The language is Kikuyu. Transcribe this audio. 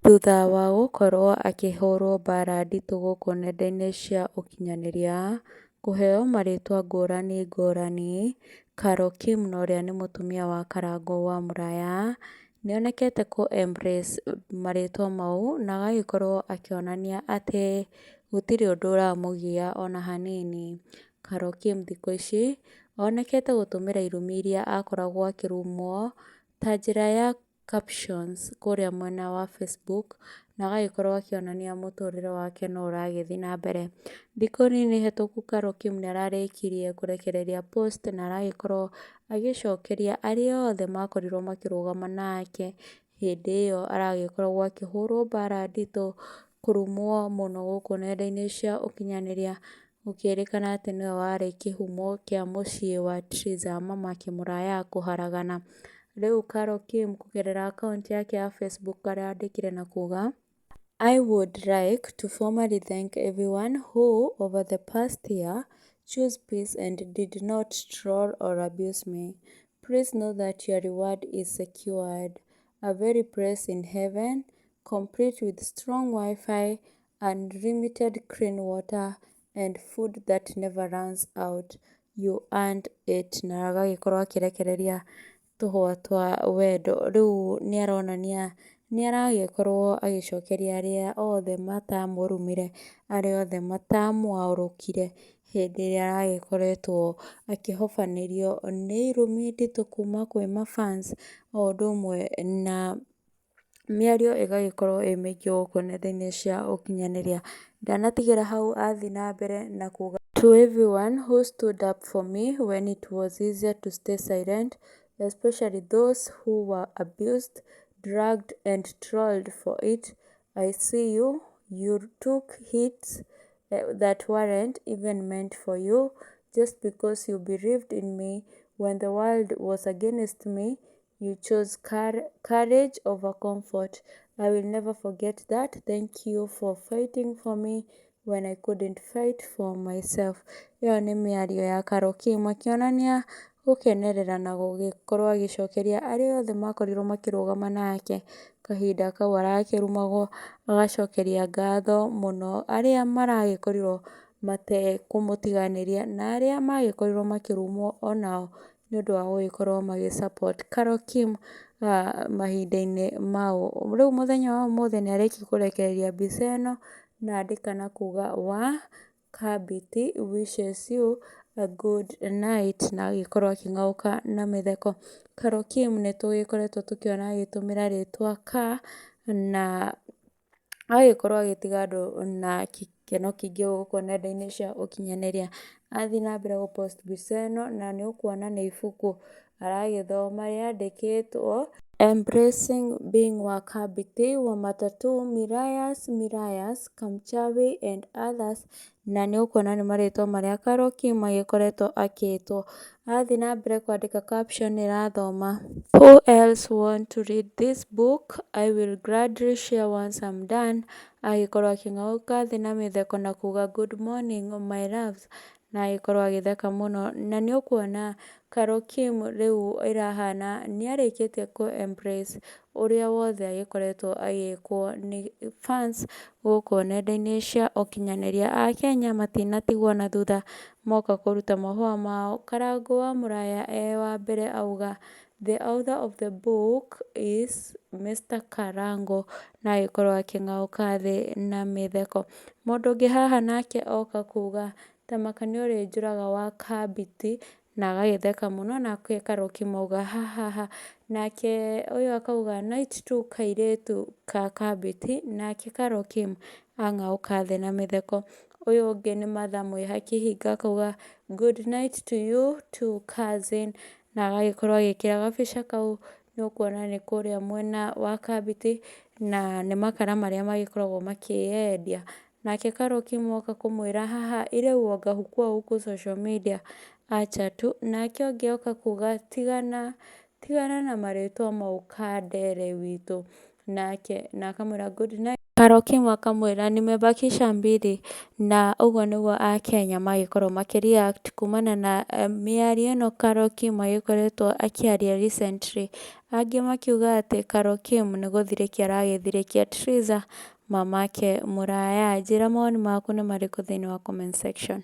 Thutha wa gũkorwo akĩhũrwo mbara nditũ gũkũ nenda-inĩ cia ũkinyanĩria, kũheo marĩtwa ngũrani ngũrani, Carol Kim na ũrĩa nĩ mũtumia wa Karangũ wa Mũraya, nĩonekete kũ embrace marĩtwa mau na agagĩkorwo akĩonania atĩ gũtirĩ ũndũ ũramũgia ona hanini. Carol Kim thikũ ici, onekete gũtũmĩra irumi iria akoragwo akĩrumwo ta njĩra ya captions kũrĩa mwena wa Facebook, na agagĩkorwo akĩonania mũtũrĩre wake no ũragĩthiĩ na mbere. Thikũ nini hĩtũku Carol Kim nĩararĩkirie kũrekereria post na aragĩkorwo agĩcokeria arĩa othe makorirwo makĩrũgama nake hĩndĩ ĩyo aragĩkoragwo akĩhũrwo mbara nditũ, kũrumwo mũno gũkũ nenda-inĩ cia ũkinyanĩria, gũkĩrĩkana atĩ nĩwe warĩ kĩhumo kĩa mũciĩ wa Triza mamake Mũraya kũharagana. Rĩu Carol Kim kũgerera akaunti yake ya Facebook arandĩkire na kuga: "I would like to formally thank everyone who, over the past year, chose peace and did not troll or abuse me. Please know that your reward is secured. A very place in heaven, complete with strong Wi-Fi, unlimited clean water, and food that never runs out. You earned it." Na agagĩkorwo akĩrekereria tũhũa twa wendo. Rĩu nĩ aronania nĩ aragĩkorwo agĩcokeria arĩa othe matamũrumire, arĩa othe matamwaũrũkire hĩndĩ ĩrĩa aragĩkoretwo akĩhobanĩrio nĩ irumi nditũ kuma kwĩ ma fans o ũndũ ũmwe na mĩario ĩgagĩkorwo ĩ mĩingĩ gũkũ nenda-inĩ cia ũkinyanĩria. Ndanatigĩra hau athiĩ na mbere na kuga: "To everyone who stood up for me when it was easier to stay silent, especially those who were abused, dragged and trolled for it, I see you. You took hits that weren't even meant for you just because you believed in me when the world was against me. You chose courage over comfort. I will never forget that. Thank you for fighting for me when I couldn't fight for myself." Ĩyo nĩ mĩario ya Carol Kim akĩonania gũkenerera na gũgĩkorwo agĩcokeria arĩa othe makorirwo makĩrũgama nake kahinda kau arakĩrumagwo, agacokeria ngatho mũno arĩa maragĩkorirwo matekũmũtiganĩria na arĩa magĩkorirwo makĩrumwo onao nĩ ũndũ wa gũgĩkorwo magĩ support Carol Kim mahinda-inĩ mau. Rĩu mũthenya wa ũmũthĩ nĩ arĩkia kũrekereria mbica ĩno na andĩka na kuga wa Kabiti wishes you a good night, na agĩkorwo akĩng'aũka na mĩtheko. Carol Kim nĩ tũgĩkoretwo tũkĩona agĩtũmĩra rĩtwa Ka na agagĩkorwo agĩtiga andũ na gĩkeno kĩingĩ gũkũ nenda-inĩ cia ũkinyanĩria. Athiĩ na mbere gũ post mbica ĩno na nĩ ũkuona nĩ ibuku aragĩthoma rĩandĩkĩtwo "Embracing Being Wakabiti wa Matatu Mirayas Mirayas Kamchawi and Others", na nĩ ũkuona nĩ marĩtwa marĩa Carol Kim agĩkoretwo akĩtwo. Athiĩ na mbere kwandĩka caption ĩrathoma: "Who else want to read this book? I will gladly share once I'm done." Agĩkorwo akĩng'aũka thĩ na mĩtheko na kuga "Good morning my loves", na agĩkorwo agĩtheka mũno. Na nĩ ũkuona Carol Kim rĩu ĩrahana nĩ arĩkĩtie kũ embrace ũrĩa wothe agĩkoretwo agĩkwo nĩ fans gũkũ nenda-inĩ cia ũkinyanĩria. Akenya matinatigwo na thutha moka kũruta mahũa mao. Karangũ wa Mũraya e wa mbere auga: "The author of the book is Mr. Karango", na agĩkorwo akĩng'aũka thĩ na mĩtheko. Mũndũ ũngĩ haha nake oka kuga ta maka nĩ ũrĩnjũraga wa Kabiti, na agagĩtheka mũno, nake Carol Kim auga hahaha. Nake ũyũ akauga night to kairĩtu ka Kabiti, nake Carol Kim ang'aũka thĩ na mĩtheko. Ũyũ ũngĩ nĩ Martha Mwĩhaki Hinga akauga "Good night to you too, cousin", na agagĩkorwo agĩkĩra gabica kau nĩ ũkuona nĩ kũrĩa mwena wa Kabiti na nĩ makara marĩa magĩkoragwo makĩyendia. Nake Carol Kim oka kũmwĩra haha ile uoga hukua huku social media, acha tu. Nake ũngĩ oka kuga tigana tigana na marĩtwa mau Kandere witũ. Nake na akamwĩra good night. Carol Kim akamwĩra nimebakisha mbili, na ũguo nĩguo akenya magĩkorwo makĩ react kumana na mĩario ĩno Carol Kim agĩkoretwo akĩaria recently. Angĩ makiuga atĩ Carol Kim nĩ gũthirĩkia aragĩthirĩkia Triza mamake Mũraya. Njĩra mawoni maku nĩ marĩkũ thĩinĩ wa comment section.